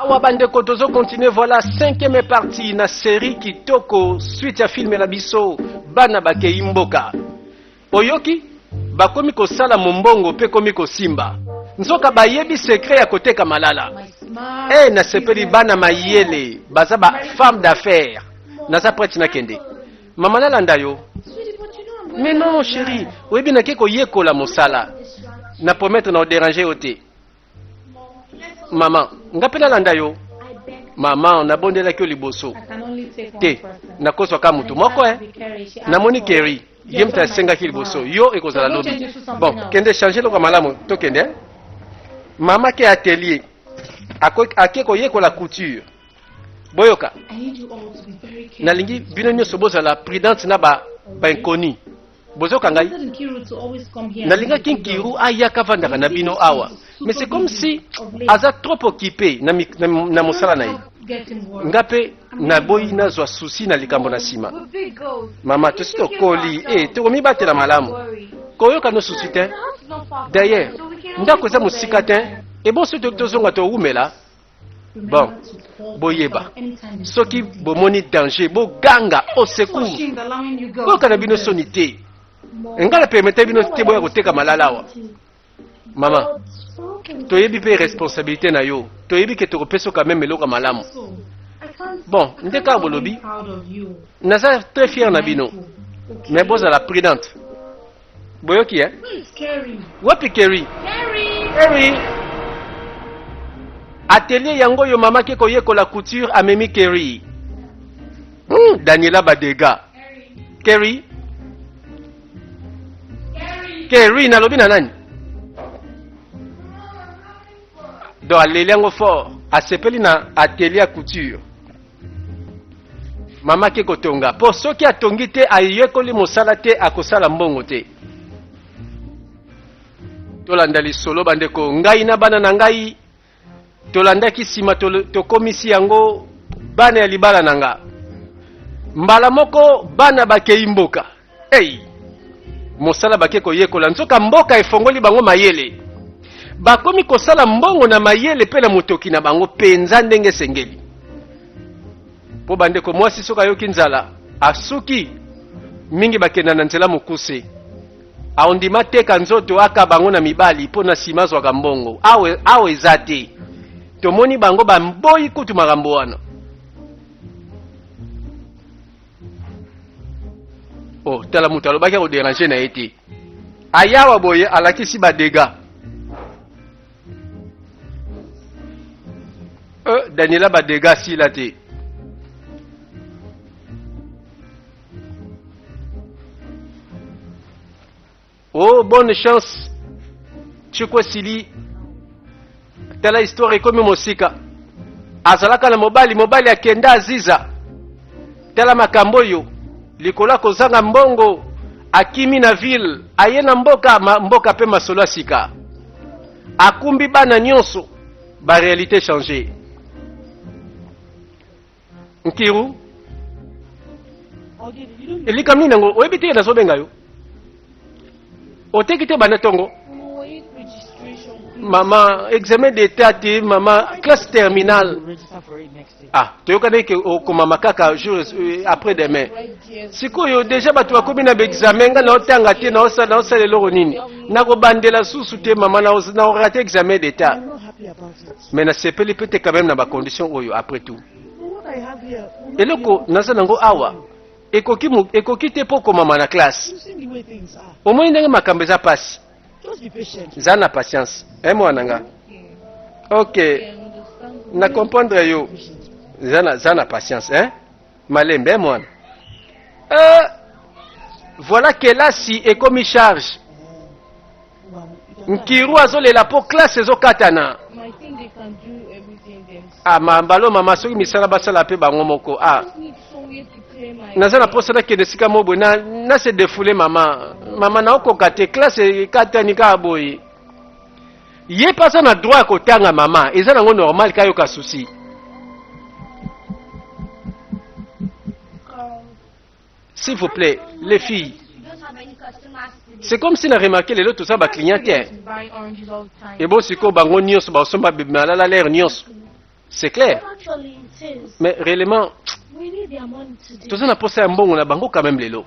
Awa bandeko tozo continuer, voilà cinquième partie na série kitoko, suite ya film na biso bana bakei mboka. Oyoki bakomi kosala mombongo mpe komi kosimba, nzoka bayebi secret ya koteka malala. E nasepeli, bana mayele baza ba femme d'affaires. Naza prête, nakende mama, nalanda yo. Mais non chéri, oyebi nake koyekola mosala na promettre na odéranger yo te. Mama, nga mpe nalanda yo. Mama, nabondelaki yo liboso te, nakozwa ka motu moko e namoni Kerry, ye moto asengaki liboso, yo ekozala lobi. Bon, kende change eloko ya malamu, tokende. Mama ke atelier, ake koyekola couture. Boyoka, nalingi bino nyonso bozala prudente na ba bainconnu. Bozoka ngai, nalingaki Nkiru ayaka avandaka na bino awa, mais c'est comme si aza trop occupé na mosala na ye. Nga mpe naboyi nazwa souci na likambo na nsima. Mama, tosi tokoli e tokomibatela malamu, koyoka no souci te. D'ailleurs ndako eza mosika te, ebon soki tozonga towumela. Bon, boyeba soki bomoni danger, boganga au secours. Boyoka na bino soni te, ngai na permettre bino te boya koteka malala awa. Mama, toyebi mpe responsabilité na yo, toyebi ke tokopesa quand même eloko ya malamu. Bon, nde kaka bolobi, naza très fier na bino, mais bozala prudente. Boyoki eh? Wapi Kerry? Kerry atelier yango oyo mama ke koyekola couture, amemi Kerry. Daniela badega Kerry. Kerry, nalobi na nani? Donc aleli yango fort, asepeli na atelier ya couture. Mama ke kotonga, mpo soki atongi te, ayekoli mosala te, akosala mbongo te. Tolanda lisolo bandeko, ngai na bana na ngai tolandaki nsima, tokomisi yango bana ya libala na nga. Mbala moko bana bakei mboka, ei mosala bake koyekola, nzoka mboka efongoli bango mayele, bakomi kosala mbongo na mayele mpe na motoki na bango mpenza ndenge esengeli. Mpo bandeko, mwasi soki ayoki nzala, asuki mingi, bakenda na nzela mokuse, aondima teka nzoto, aka bango na mibali mpo na nsima azwaka mbongo. Awa awa eza te, tomoni bango bamboyi kutu makambo wana. Oh, tala moto alobaki akodéranger na ye te, ayawa boye alakisi badégâts. Daniela badégâts asila te. Oh, bonne chance Chikwe Sili. Tala histoire ekomi mosika, azalaka na mobali, mobali akenda aziza. Tala makambo oyo, likolo akozanga mbongo, akimi na ville, aye na mboka mboka mpe masolo ya sika, akumbi bana nyonso, baréalité change. Nkiru, elika nini yango? Oyebi te nazobenga yo, oteki te banda ntongo. Mama, examen d'état te mama, classe terminale. Ah, toyokani ke okomama kaka jour après demain. Sikoyo déjà bato bakomi na baexamen, nga naotanga te, naosala eloko nini? Nakobandela susu te mama, naorater examen d'état. Mais nasepeli mpe te quand même na bacondition oyo. Après tout, eloko naza nango awa ekoki, ekoki te mpo komama na classe. Omoni ndenge makambo eza pasi, za na patience e mwana nga. Ok, na comprendre yo, za na patience hein? Malembe mwana. Voilà, kelasi ekomi charge. Nkiru azolela mpo classe ezokatana. Ah, mambalo mama, soki misala basala mpe bango moko. Ah, naza na mposa nakende esika mo boye na se défouler. Mama, mama, naokoka te, classe ekatani kaka boye. Ye mpe aza na droit ya kotanga mama, eza nango normal kayoka souci. S'il vous plaît, les filles, c'est comme si na remarqué lelo toza baclient te. Ebo sikoyo bango nyonso basomba malala lere nyonso. C'est clair. Mais réellement, toza na posa ya mbongo na bango quand même lelo.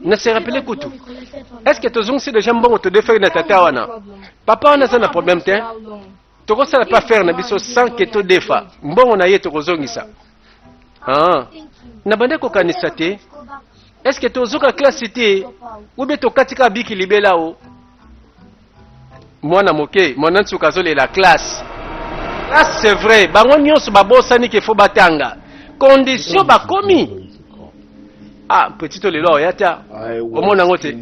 Na se rappeler kutu. Est-ce que tozongisi déjà mbongo todefaki na tata wana? Papa wana aza na problème te. Tokosala pe affaire na biso sans que todefa. Mbongo na ye tokozongisa. Ah. Nabandaki kokanisa te. Est-ce que tozoka classe te? Ou bien tokati kaka biki libela o? Mwana moke, mwana nsuka azolela classe. Classe c'est vrai, bango nyonso babosani ke faut batanga. Condition bakomi. Ah, petit to lelo oya ta. Omona yango te.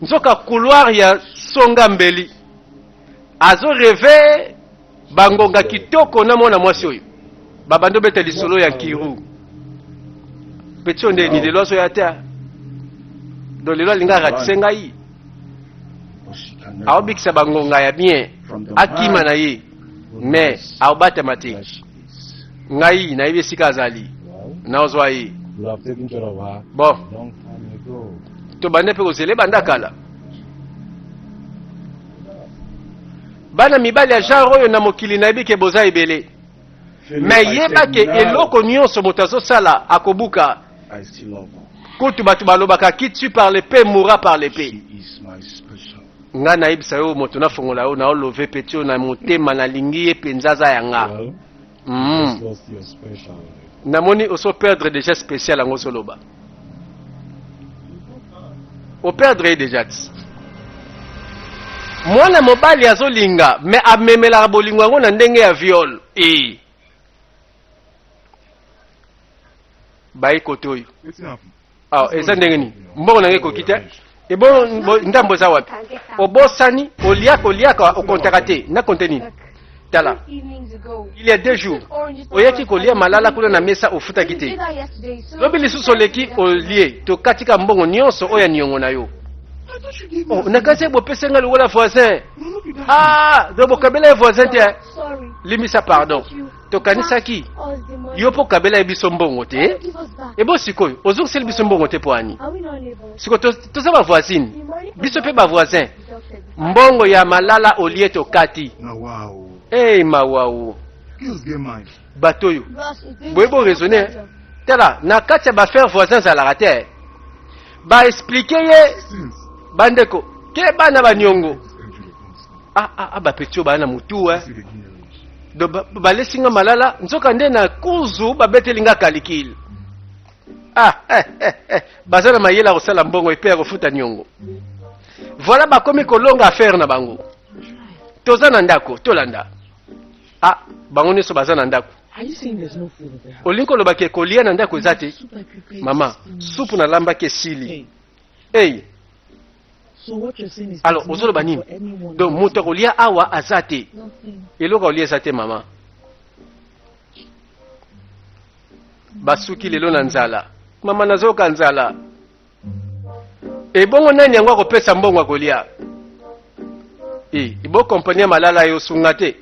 Nzoka couloir ya songa mbeli. Azo rêver bangonga kitoko na mwana mwasi oyo. Babandi obeta lisolo ya Nkiru. Petit oyo nde ni lelo azoya te. Donc lelo alingi aratise ngai. Aobikisa bangonga ya bien. Akima na ye. Mais aobatama te. Ngai nayebi esika azali. Naozwa ye. Bon. Tobanda mpe kozela ebanda kala. Bana mibali ya genre oyo na mokili nayebi ke boza ebele. Mais yeba ke eloko nyonso moto azosala akobuka. Kutu bato balobaka qui tue par l'epee mourra par l'epee. Nga nayebisa yo moto nafongola yo na olove petit oyo na motema nalingi ye mpenza aza ya nga. Namoni oso perdre déjà spécial yango ozoloba. O perdre ye déjà ti. Mwana mobali azolinga mais amemelaka bolingo yango na ndenge ya viol. Eh. Baye kote oyo. Ah, eza ndenge nini? Mbongo na ngai ekoki te. Ebo ndambo eza wapi? Obosani oliaka oliaka okontaka te. Na konte nini? Tala. Il y a deux jours, oyaki kolia malala kuna na mesa ofutaki te. Lobi lisusu oleki olie tokatika mbongo nyonso oyo ya niongo na yo. Oh, nakanisi bopesi ngai lokola voisin. Ah, donc bokabela ye voisin te. Limbisa pardon. Tokanisaki yo mpo okabela ye biso mbongo te. Ebo sikoyo ozongiseli biso mbongo te mpo ani? Sikoyo toza ba voisine, biso mpe ba voisin. Mbongo ya malala olie tokati. Hey, mawawu. Bato oyo boye bo raisonner. Tala na kati ya ba faire voisin zalaka te. Ba expliquer ye bandeko ke bana ba niongo. Ah ah ah ba petit oyo baa na mutu eh. Donc balesi nga malala nzoka nde na kuzu babeteli nga kalikile. Ah eh, eh, eh. Baza na mayele ya kosala mbongo epe ya kofuta niongo. Voilà bakomi kolonga affaire na bango. Toza na ndako tolanda. Ah bango nyonso baza na ndako. Olingi koloba ke kolia na ndako eza te? Mama, supu nalambaki esili. Hey. Alors ozoloba nini? Donc moto akolia awa aza te. Eloko akolia eza te mama. Basuki lelo na nzala. Mama nazoyoka nzala. Ebongo nani yango akopesa mbongo akolia? E, ebo kompani ya malala yo sunga te.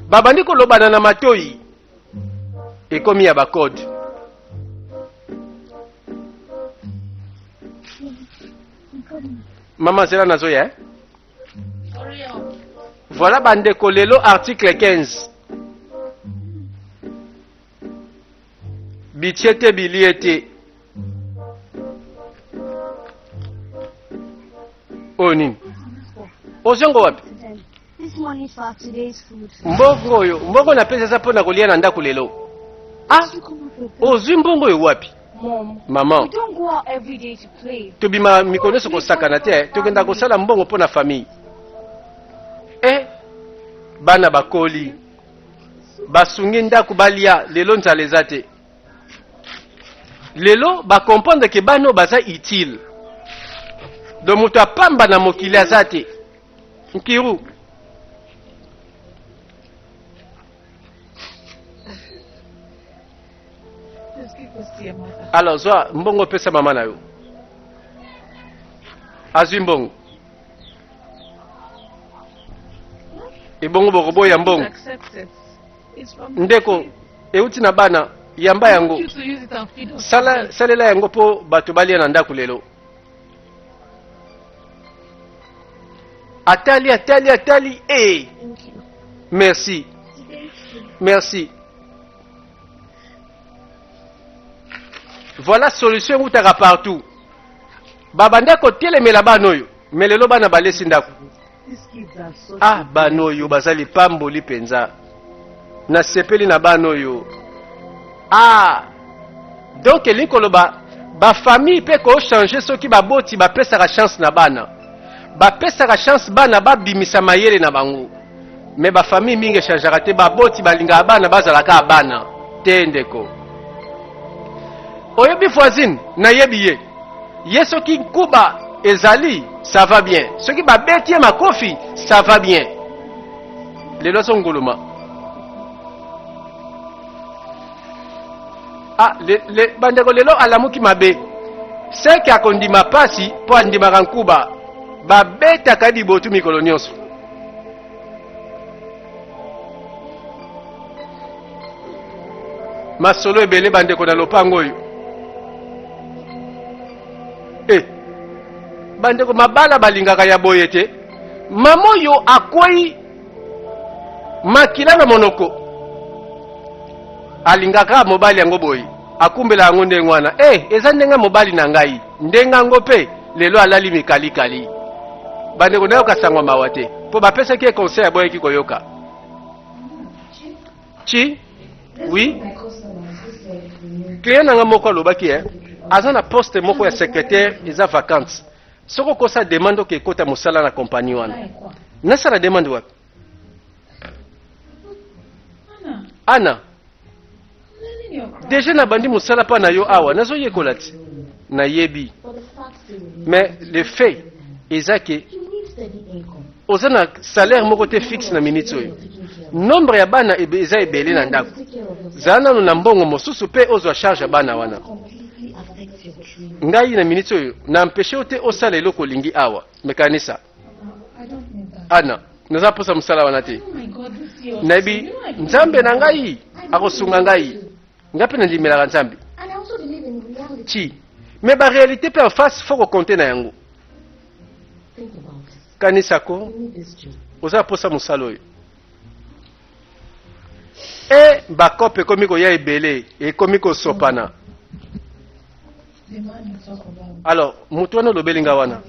Babandi kolobana na matoi. Ekomi ya bakode. Mama zela nazoya eh? Voilà bandeko lelo article 15. Bitie te bilie te. Oyo nini? Ozongo wapi? Mbongo oyo, mbongo napesa eza mpo na kolia na ndako lelo. Ah, ozwi mbongo oyo wapi? Maman, tobima mikolo nyonso kosakana te, tokenda kosala mbongo mpo na famille. Eh, bana bakoli, basungi ndako balia, lelo nzala eza te. Lelo ba comprendre que bana oyo baza utile. Donc moto apamba na mokili aza te. Nkiru. Alors zwa mbongo opesa mama na yo. Azwi mbongo. Ebongo bokoboya mbongo. Ndeko, euti na bana, yamba yango. Sala, salela yango mpo bato balia na ndako lelo. Atali, atali, atali, ee. Merci. Merci. Voilà solution eutaka partout. Babanda kotelemela bana oyo, mais lelo bana balesi ndako. Ah, bana oyo baza lipamboli mpenza. Nasepeli na bana oyo. Ah, donc elingi koloba bafamille mpe kochange soki baboti bapesaka chance na bana, bapesaka chance bana babimisa mayele na bango. Me bafamille mingi echangeaka te, baboti balingaka bana bazala kaka bana te. Ndeko, oyebi voisine, nayebi ye, ye soki nkuba ezali ça va bien, soki babeti ye makofi ça va bien. Lelo azonguluma. Ah, le, le, bandeko, lelo alamuki mabe seke akondima pasi mpo andimaka nkuba babetaka libotu mikolo nyonso. Masolo ebele bandeko na lopango oyo. E bandeko, mabala balingaka ya boye te. Mama oyo akwei makila na monoko, alingaka mobali yango boye, akumbela yango ndenge wana. E eza ndenge mobali na ngai ndenge yango mpe lelo alali mikalikali. Bandeko, nayoka sango mawa te mpo bapesaki ye conseil, aboyaki koyoka. Chi oui, client na nga moko alobaki eh, aza na poste moko ya secrétaire eza vacante, soki okosa demande oke ekota mosala na compagnie wana. Nasala demande wapi? Ana, deja nabandi mosala mpa na yo awa, nazoyekola ti nayebi, mais le fait eza ke oza na salaire moko te fixe na minute oyo. Nombre ya bana eza ebele na ndako. Zala nano na mbongo mosusu mpe ozwa charge ya bana wana. Ngai na minute oyo na empêche yo te osala eloko olingi awa, mekanisa. Ana, naza mposa mosala wana te. Nayebi Nzambe na ngai akosunga ngai. Ngai mpe nandimelaka Nzambe ti, mais baréalité mpe en face, faut kocompter na yango. Kanisako, oza mposa mosala oyo. E bakope ekomi koya ebele, ekomi kosopana. Alors moto wana olobeli nga wana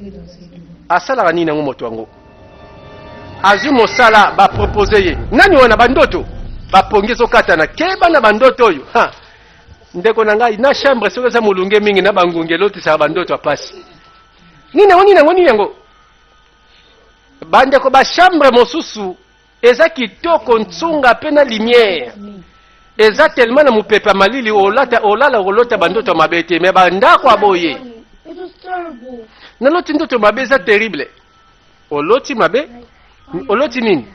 asalaka nini yango? Moto yango azwi mosala, bapropose ye nani wana? Bandoto bapongi ezokatana. Keba na bandoto oyo. Ha, ndeko na ngai, na chambre soki eza molunge mingi na bangungi, elotisaka bandoto ya pasi. Nini yango, nini yango, nini yango? Bandeko, bachambre mosusu eza kitoko, ntsunga mpe na lumière eza tellement na mopepe ya malili, olata olala olota bandoto ya mabe te. Me bandako ya boye, naloti ndoto mabe, eza terrible. Oloti mabe, oloti nini?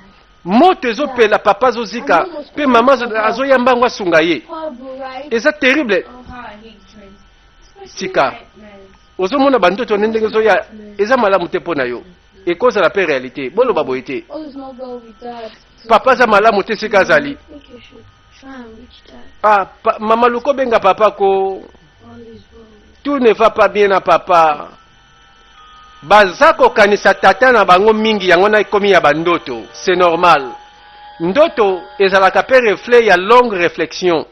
Moto ezopela, papa azozika mpe mama azoya mbango asunga ye. Eza terrible. Tika, ozomona bandoto wana ndenge ezoya, eza malamu te mpo na yo, ekozala mpe réalité. Boloba boye te, papa aza malamu te esika azali. Ah, mama, luka obenga papa ko, tout ne va pas bien na papa. Baza kokanisa tata na bango mingi, yango na ekomi ya bandoto. C'est normal, ndoto ezalaka mpe reflet ya longue réflexion.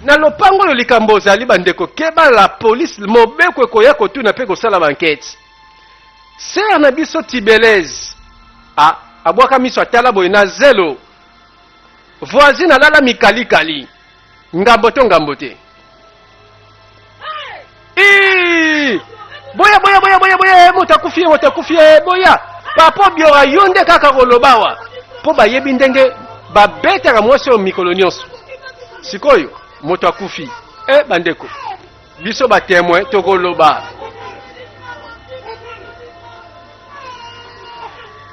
Na lopango oyo likambo ozali, bandeko, keba la police, mobeko ekoya kotuna mpe kosala bankete. Ser na biso Tibeleze a abwaka miso, atala boye na zelo, voisine alala mikalikali, ngambo to ngambo te. Ii! Boya, boya, boya, boya, boya, moto akufi ye, moto akufi ye, boya. Papa Biora, yo nde kaka koloba wa mpo bayebi ndenge babetaka mwasi oyo mikolo nyonso. Sikoyo moto akufi e, bandeko, biso batémoin tokoloba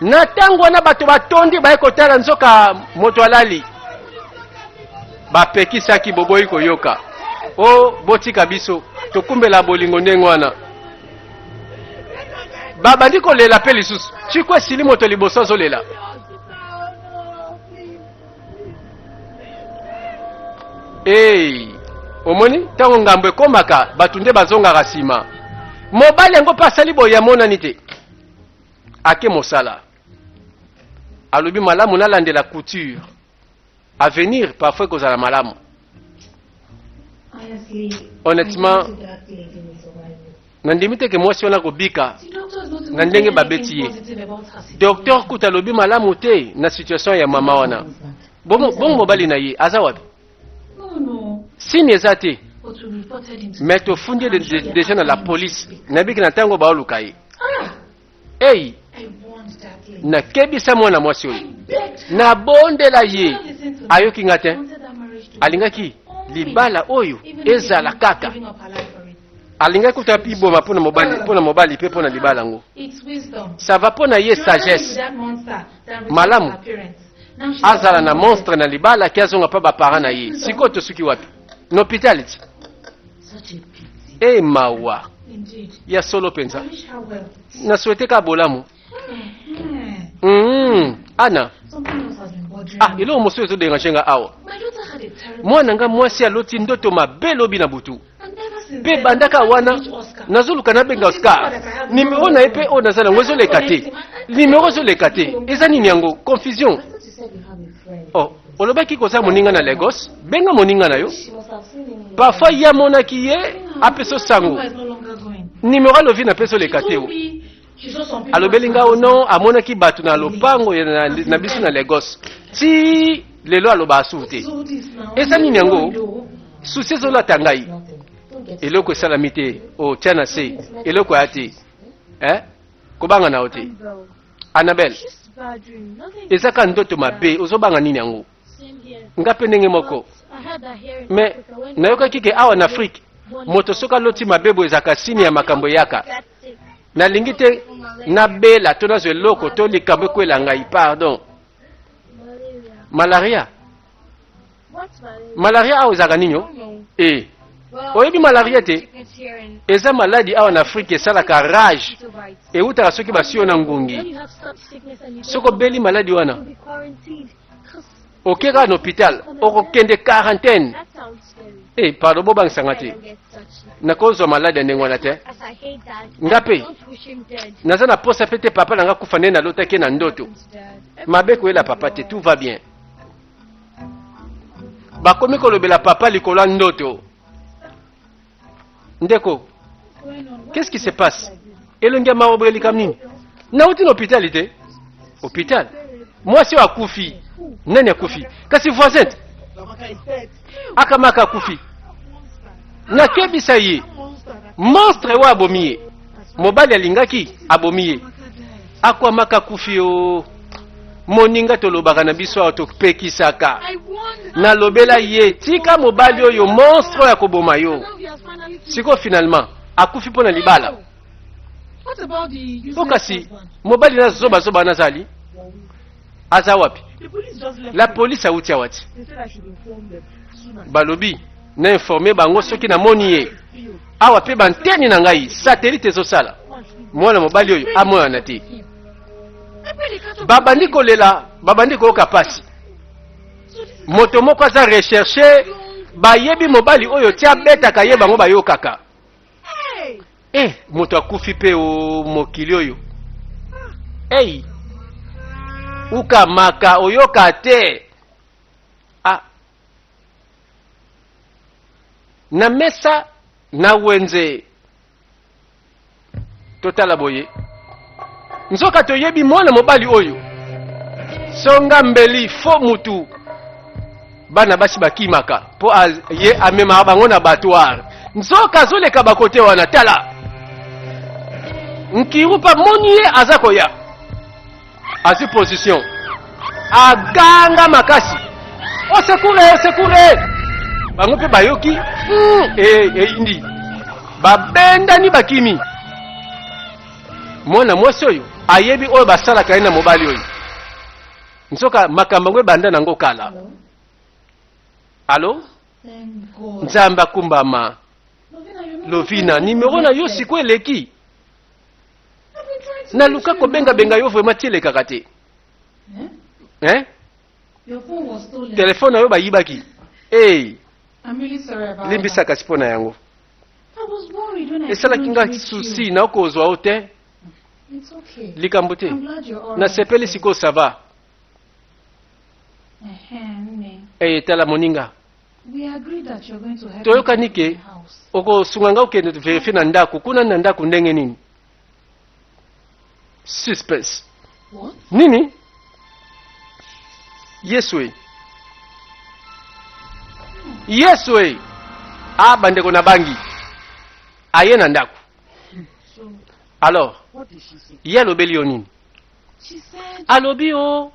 na ntango wana. Bato batondi baye kotala, nzoka moto alali. Bapekisaki, boboyi koyoka. O botika biso tokumbela bolingo ndenge wana. Babandi kolela mpe lisusu ciko esili, moto liboso azolela. Ei, omoni ntango ngambo ekomaka, bato nde bazongaka nsima. Mobali yango mpe asali boye, amonani te, ake mosala. Alobi malamu nalandela couture. Avenir parfois ekozala malamu. Honnêtement, nandimi te ke mwasi wana akobika na ndenge babeti ye. Docteur kuta alobi malamu te na situation ya mama wana. Bongo bongo mobali na ye aza wapi? Signe eza te. Mais tofundi ye deja na la police. Nayebiki na ntango baoluka ye. Ei, nakebisa mwana mwasi oyo, nabondela ye, ayoki nga te. Alingaki libala oyo ezala kaka, alingaki kuta iboma mpo na mobali, mpo na mobali mpe mpo na libala yango. Ça va mpo na ye sagesse malamu azala na monstre na libala ke azonga mpa baparent na ye. Sikoyo tosuki wapi? Na hôpital ti e mawa ya solo mpenza. Na souhaite ka bolamu. Ana, ah, eloko mosusu ezoderange nga awa. Mwana nga mwasi aloti ndoto mabe lobi na butu, mpe bandaka wana nazoluka nabenga Oscar, nimero na ye mpe oyo naza nango ezoleka te, nimero ezoleka te. Eza nini yango? Confusion. Oh, olobaki koza moninga na Lagos, benga moninga na yo. Parfois ye amonaki ye, apesa sango. Nimero alovi na pesa oleka te. O alobeli nga o non, amonaki bato na lopango na biso na Lagos. Ti lelo aloba asusu te. Eza nini yango? Susi ezolata ngai. Eloko esalami te, otia na se eloko ya te, eh? Kobanga na yo te, Annabelle, eza ka ndoto mabe. Ozobanga nini yango? Nga mpe ndenge moko. Mais nayokaki ke awa na Afrique, moto soki aloti mabe boye, ezalaka signe ya makambo eyaka. Nalingi te nabela to nazwa eloko to likambo ekwela ngai, pardon. Malaria? Malaria awa ezalaka nini? O e oyebi malaria te? Eza maladi awa na Afrike, esalaka rage, eutaka soki basio na ngungi. Soki obeli maladi wana, oke kaka na hôpital, okokende quarantaine. E pardon, bobangisanga te, nakozwa maladi ya ndenge wana te. Nga mpe naza na posa mpe te papa na nga kufa nde nalotaki na ndoto mabe. Koyela papa te, tout va bien. Bakomi kolobela papa likolo ya ndoto. Ndeko, qu'est-ce qui se passe? Elongi ya mawa boye, likambo nini? Nauti na hôpital te. Hôpital? Mwasi oyo akufi. Nani akufi? Kasi voisin te akamaka akufi. Nakebisa ye, monstre oyo abomi ye. Mobali alingaki abomi ye, akwamaka akufi. O moninga, tolobaka na biso awa, topekisaka. Nalobela ye, tika mobali oyo, monstre oyo akoboma yo. Sikoyo finalement akufi mpo na libala. Po kasi mobali na zobazoba wana azali, aza wapi? La police awuti awa ti. Balobi na informe bango soki namoni ye awa. Mpe banteni na ngai satellite ezosala, mwana mobali oyo amonana te. Babandi kolela, babandi koyoka pasi. Moto moko aza recherche, bayebi mobali oyo ti abetaka ye, bango bayokaka. E moto akufi mpe o mokili oyo. Ei, ukamaka oyoka te. Ah, na mesa na wenze totala boye, nzoka toyebi mwana mobali oyo songa mbeli fo mutu. Bana basi bakimaka mpo ye amemaka bango na abattoir. Nzoka azoleka bakote wana. Tala, Nkiru mpe amoni ye aza koya, azwi position, aganga makasi: "Osekure, osekure!" Bango mpe bayoki eyindi, babendani, bakimi. Mwana mwasi oyo ayebi oyo basalaka ye na mobali oyo. Nzoka makambo yango ebanda nango kala. Alo, Nzambe akumbama. Lovina, nimero na yo sikoyo eleki. Naluka kobengabenga yo vraiment ti elekaka te, eh? Telefone na yo bayibaki. Hey, limbisa kasi mpo na yango esalaki nga souci, nakozwa yo te. Likambo te, nasepeli sikoyo, ça va. Eye tala moninga, toyokani ke okosunga nga okende verifie na ndako kuna na ndako ndenge nini? Suspense. Nini? Yesu e. Yesu e. Ah bandeko na bangi. Aye na ndako. Alors, ye alobeli yo nini? Alobi o oh,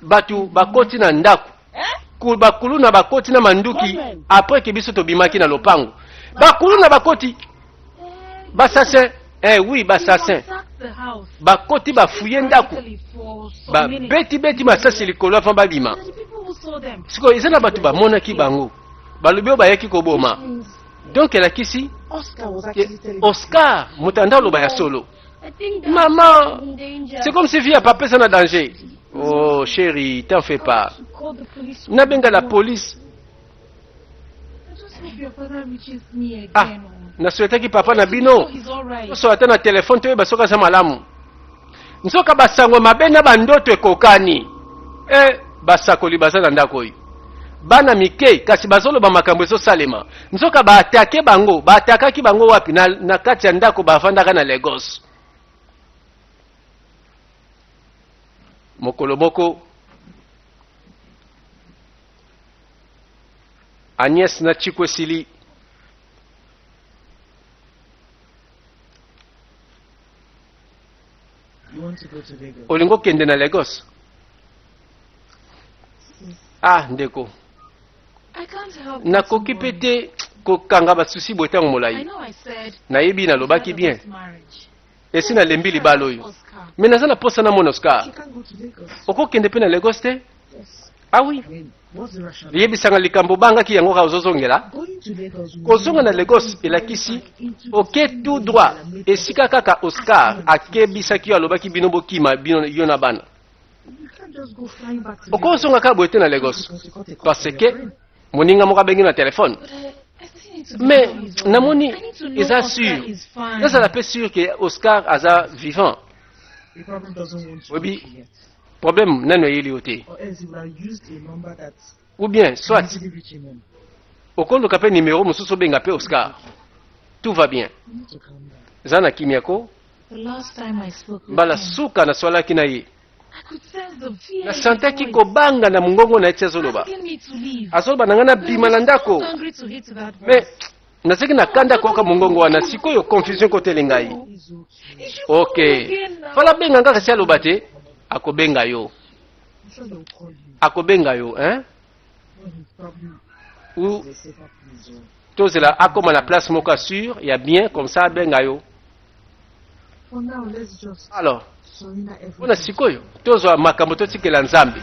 Bato bakoti na ndako bakuluna bakoti na manduki après que biso tobimaki na lopango bakuluna bakoti bassassin eh oui bassassin bakoti bafuye ndako babetibeti masasi likolo avant babima sikoyo eza na bato bamonaki bango balobi oyo bayaki koboma donc elakisi oscar moto anda oloba ya solo Maman, c'est comme si vie ya papa eza na danger. Oh chérie, t'en fais pas. Nabenga la police. Ah, nasouhaitaki papa na bino toso ata na telefone toyeba soki aza malamu. Nzoka basango mabe na bandoto ekokani. Eh, basakoli baza na ndako oyo bana mike kasi bazoloba makambo ezosalema nzoka baatake bango baatakaki bango wapi na, na kati ya ndako bavandaka na Lagos mokolo moko Agnès na Chikwe esili olingi okende na Lagos ah ndeko nakoki mpe te kokanga basusi boye ntango molai nayebi nalobaki bien esi nalembi libala oyo me naza na mposa namona oscar okokende mpe na lagos te ah oui yebisanga likambo obangaki yango kaka ozozongela kozonga na lagos elakisi oke tout droit esika kaka oscar akebisaki yo alobaki bino bokima bino yo na bana okozonga kaka boye te na lagos parce que moninga moko abengi na telefone mais namoni eza sûr nazala mpe sûr ke oscar aza vivant oyebi problème nano eyeli yo te ou bien soit okoluka mpe numero mosusu obenga mpe oscar tout va bien eza na kimia ko mbala suka naswalaki na ye nasantaki kobanga na mongongo na ye ti azoloba azoloba na ngai nabima na ndako me nazalaki na kanda koyoka mongongo wana sikoyo confusion ekoteli ngai ok fala benga nga kasi aloba te akobenga yo akobenga yo hein ou tozela akoma na place moko assure ya bien comme ça abenga yo alors mpona sikoyo tozwa makambo totikela nzambe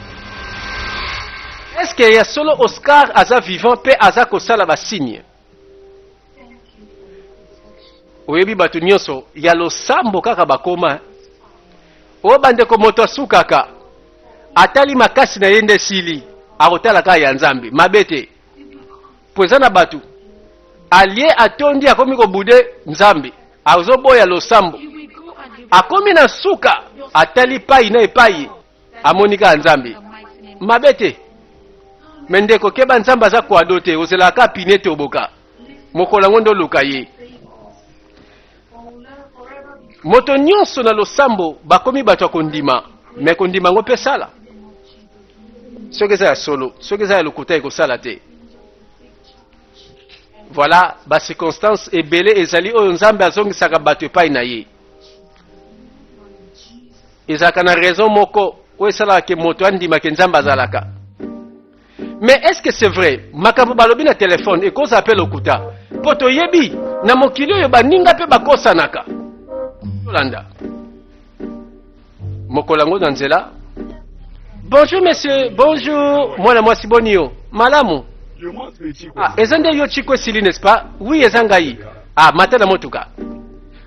eske ya solo oscar aza vivant mpe aza kosala basigne oyebi bato nyonso ya losambo kaka bakoma o bandeko moto asukaka atali makasi na ye nde esili akotala kaka ya nzambe mabe te mpo eza na bato alie atondi akomi kobude nzambe azoboya losambo akomi na suka atali pai na epai amoni kaka nzambe mabe te me ndeko keba nzambe aza kwado te ozelaka kaka pine etoboka mokolo yango nde oluka ye moto nyonso na losambo bakomi bato ya kondima me kondima yango mpe sala soki eza ya solo soki eza ya lokuta ekosala te voilà bacirconstance ebele ezali oyo nzambe azongisaka bato epai na ye ezalaka na raison moko oyo esalaka ke moto andima ke nzambe azalaka mais est ce que c'est vrai makambo balobi na telefone ekozala mpe lokuta mpo toyebi na mokili oyo baninga mpe bakosanaka tolanda mokolo yango na nzela bonjour monsieur bonjour mwana mwasi boni yo malamu ah, eza nde yo chiko esili n'est-ce pas oui eza ngai ah mata na motuka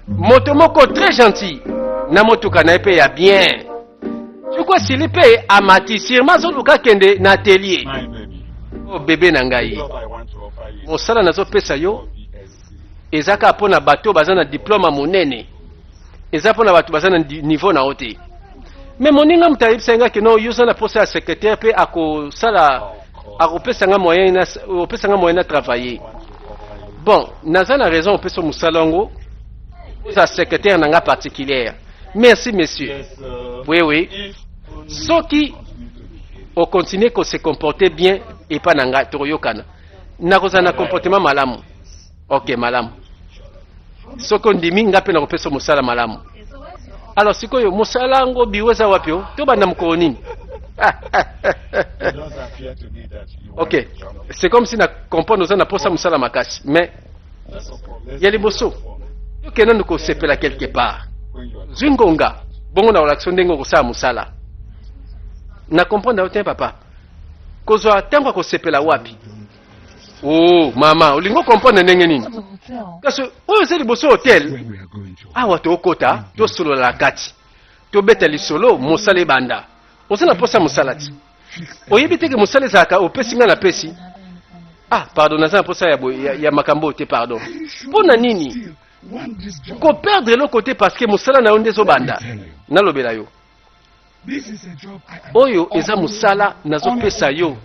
moto moko très gentil na motuka na ye mpe ya bien chiko esili mpe amati sirma azoluka akende na atelier oh, bebe na ngai mosala nazopesa yo eza kaka mpo na bato baza na diplome ya monene eza mpo na bato baza na niveau na yo te Mais moninga moto ayebisaki nga ke non, yo oza na posa ya secrétaire mpe akosala, akopesa nga moyen na opesa nga moyen na travailler. Bon, naza na raison opesa mosala yango, oza secrétaire na nga particulière. Merci, monsieur. Oui, soki ocontinue kose comporter bien epa na nga, tokoyokana, nakozala na comportement malamu. Ok, malamu. Soki ondimi nga mpe nakopesa mosala malamu. Alors sikoyo mosala yango, bureau eza wapi? O tobanda mokolo nini? Ok, c'est comme si na comprendre oza na posa mosala makasi, mais ya liboso tokende nanu kosepela quelque part, zwi ngonga, bongo na kolakisa ndenge okosala mosala. Na comprendre yo te, papa. Kozwa ntango ya kosepela wapi? O mama, olingi ocomprendre ndenge nini? Kasi oyo eza liboso hotel awa, tokota, tosolola na kati, tobeta lisolo, mosala ebanda. Oza na mposa mosala ti oyebi teke mosala ezalaka opesi ngai napesi. Ah pardon, naza na mposa ya makambo oyo te, pardon. Mpo na nini koperdre eloko te? Parce que mosala na yo nde ezobanda. Nalobela yo, oyo eza mosala nazopesa yo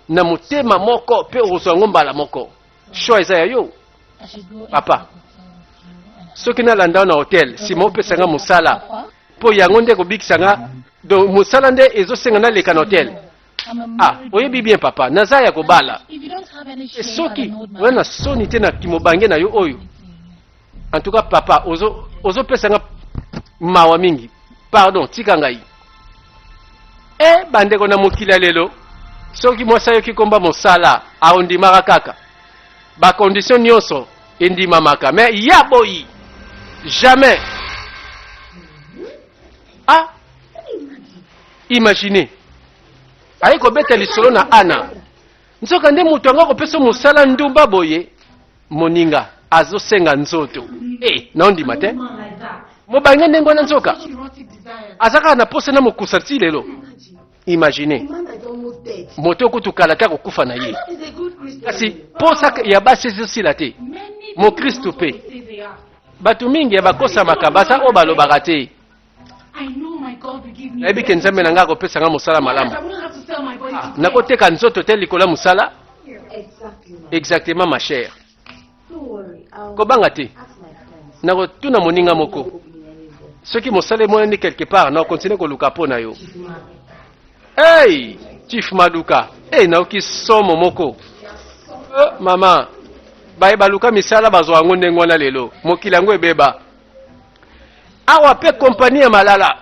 na motema moko mpe okozwa yango mbala moko. Choix eza ya yo, papa. Soki nalanda yo na hotel, nsima opesa nga mosala, mpo yango nde ekobikisa nga. Donc mosala nde ezosenga naleka na hotel. Ah, oyebi bien, papa, naza ya kobala. E soki oya na soni te na kimobange na yo oyo. En tout cas, papa, ozopesa nga mawa mingi. Pardon, tika ngai. E bandeko, na mokili ya lelo, soki mwasi ayoki komba mosala, aondimaka kaka, bacondition nyonso endimamaka, mais ya boyi jamais. Ah, imagine, aye kobeta lisolo na Ana, nzoka nde moto yango akopesa mosala ndumba boye. Moninga azosenga nzoto e naondima te. Mobange ndenge wana, nzoka aza kaka na posa na mokusa ti lelo. Imagine, moto okutu kala te akokufa na ye, kasi posa ya basi ezosila te. Mokristu mpe, bato mingi ya bakosamaka, baza oyo balobaka te. Nayebi ke Nzambe na ngai akopesa ngai mosala malamu. Ah, nakoteka nzoto te likolo ya mosala. Exactement, ma chère, kobanga te. Nakotuna moninga moko soki mosala emonani quelque part, nakocontinue koluka mpo na yo. Hey, Chief Maduka! Hey, nayoki somo moko. Oh, mama, baye baluka misala bazwa yango ndenge wana. Lelo mokili yango ebeba. Awa mpe kompani ya malala.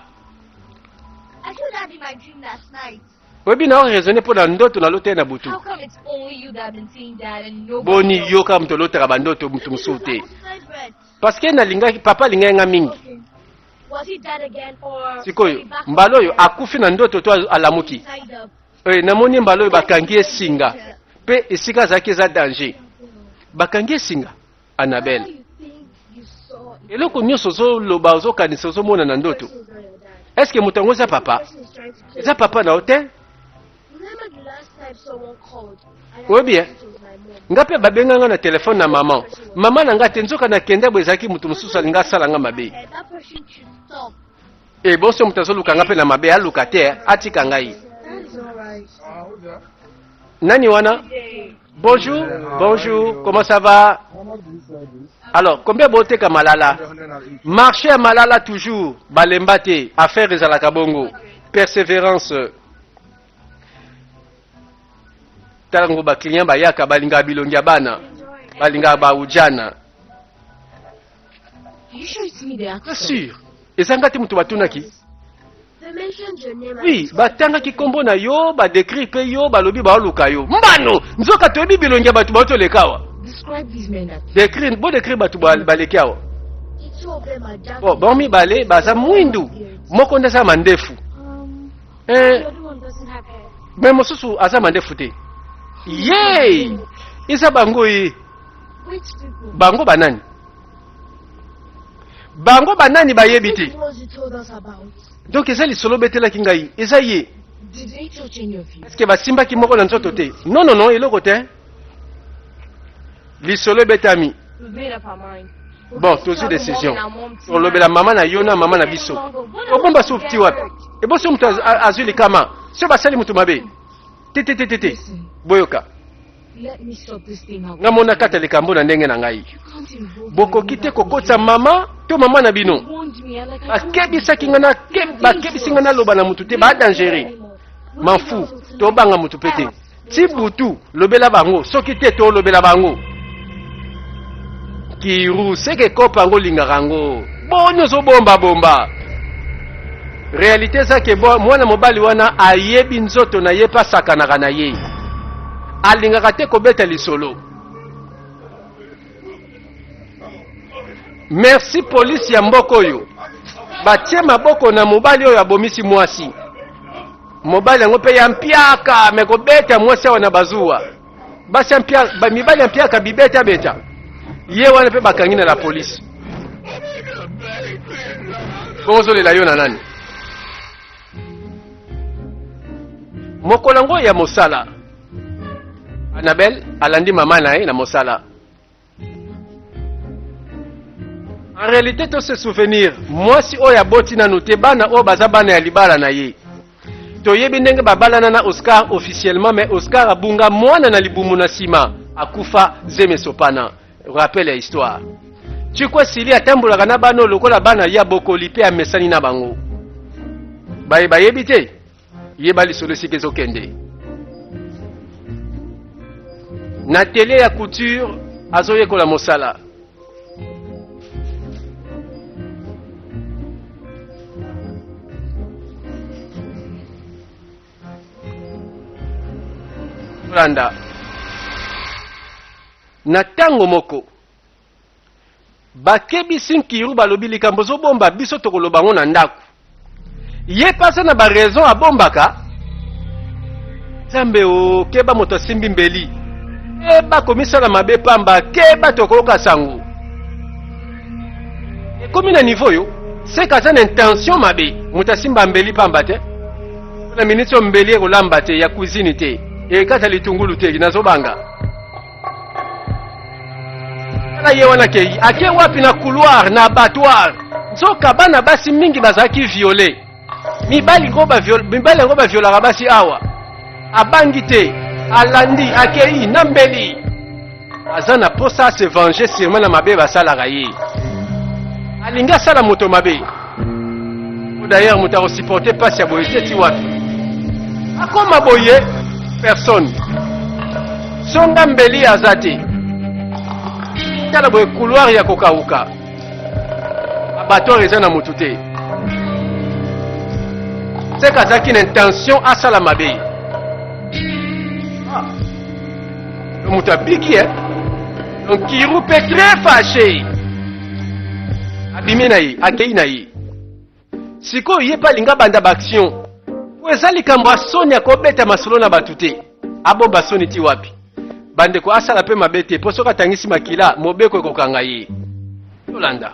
I told Daddy my dream last night. Oyebi, na raisonne mpo na ndoto nalota ye na butu. How come it's only you that have been seeing Dad and nobody Boni else? yoka, moto olotaka bandoto, moto mosusu te? Favorite. Parce que nalingaki papa, alingaki nga mingi. Okay. Was he dead again or Sikoyo mbala oyo akufi na ndoto to alamuki? tied up? Namoni mbala oyo bakangi ye singa mpe esika azalaki eza danger, bakangi ye singa. Annabel, You think you saw it? eloko nyonso ozoloba, ozokanisa, ozomona na ndoto, Person's not your dad. est-ce moto yango eza papa? Person is trying to kill Eza papa na yo te. you. Remember the last time someone called and I Oyebi, thought it was my mom. Nga mpe babenga nga na telefone na mama, mama na nga te. Nzoka nakende boye, ezalaki moto mosusu alinga asala nga mabe. Eh, that person should stop. E bonso moto azoluka nga mpe na mabe, aluka te, atika ngai. That is alright. Nani wana? Bonjour, bonjour, comment ça va? Alors, combien boteka malala? Marché ya malala toujours, balemba te, affaire ezalaka bongo. Persévérance. Ntango baclient bayaka, balingaka bilongi ya bana, balingaka baujana. You sure it's me they asked Bien for? sûr, ezanga te moto batunaki. They mentioned your name. Oui, batangaki nkombo na yo, badécrire mpe yo, balobi baoluka yo. Mbano nzoka toyebi bilongi ya bato baotoleka awa. Describe these men that Décrire, bodécrire bato baleki awa. The two of them are dark. Bon, bango mibale baza mwindu, moko nde aza mandefu. The other one doesn't have hair. Mais mosusu aza mandefu te. Ye eza bango ye. Which people? Bango banani? Bango banani? Bayebi te. The ones you told us about. Donc eza lisolo obetelaki ngai, eza ye. Did they touch any of you? Est-ce basimbaki moko na nzoto te? Non, non, non, eloko te, lisolo ebetami. We've made up our mind. Bon, tozwi decision. Tolobela mama na yo na mama na biso. Obomba so ti wapi? Eboso moto azwi likama. So basali moto mabe. Te te te te te. Boyoka. Nga mona kata likambo na ndenge na ngai. Bokoki te kokotisa mama to mama na bino. Bakebisaki nga na bakebisi nga naloba na moto te ba dangereux. M'en fous. Tobanga moto pe te. Ti butu lobela bango soki te tolobela bango. Kiru seke kopa yango olingaka yango boni ozobomba bomba. Realite eza ke mwana mobali wana ayebi nzoto na ye mpe asakanaka na ye, alingaka te kobeta lisolo. Merci polisi ya mboka oyo batie maboko na mobali oyo abomisi mwasi. Mobali yango mpe ya mpiaka me kobeta mwasi awa na bazuwa basi ya mpia, ba, mibali ya mpiaka bibeta beta ye wana mpe bakangi na la polisi. Bongo ozolela yo na nani? Mokolo yango ya mosala, Annabelle alandi mama na ye na mosala. En réalité, to se souvenir, mwasi oyo aboti nanu te bana oyo baza bana ya libala na ye. Toyebi ndenge babalana na Oscar officiellement, mais Oscar abunga mwana na libumu na sima akufa zeme sopana. Rappel ya histoire. Chikwe Sili atambolaka na bana lokola bana ya bokoli pe amesani na bango. Baye bayebi te. Yeba lisolo esika ezokende. Na atelier ya couture azoyekola mosala. Kolanda na ntango moko Bakebisi Nkiru balobi likambo ozobomba biso tokoloba yango na ndako. Ye pe aza na ba raison abombaka. Nzambe o keba moto asimbi mbeli. Keba komisala mabe pamba keba tokoyoka sango. Ekomi na niveau yo seka aza na intention mabe moto asimba mbeli pamba te. Na minute oyo mbeli ekolamba te ya cuisine te ekata litungulu te nazobanga. Tala ye wana akei ake wapi na couloir na abattoir. Nzoka bana basi mingi bazalaki viole, mibali ngo ba mibali yango baviolaka basi awa. Abangi te, alandi akei na mbeli, aza na posa se venger sûrement na mabe basalaka ye. Alingi asala moto mabe. D'ailleurs moto akosupporte mpasi ya boye te ti wapi akoma boye personne songa mbeli aza te tala boye couloir ya kokauka abattoir eza na motu te seke azalaki na intention asala mabe ah. Moto abiki eh? Donc Kiru mpe très fâché abimi na ye akei na ye sikoyo ye mpe alingi abanda baaction po eza likambo ya soni akobeta masolo na bato te abomba soni ti wapi bandeko asala mpe mabe te mpo soki atangisi makila mobeko ekokanga ye tolanda.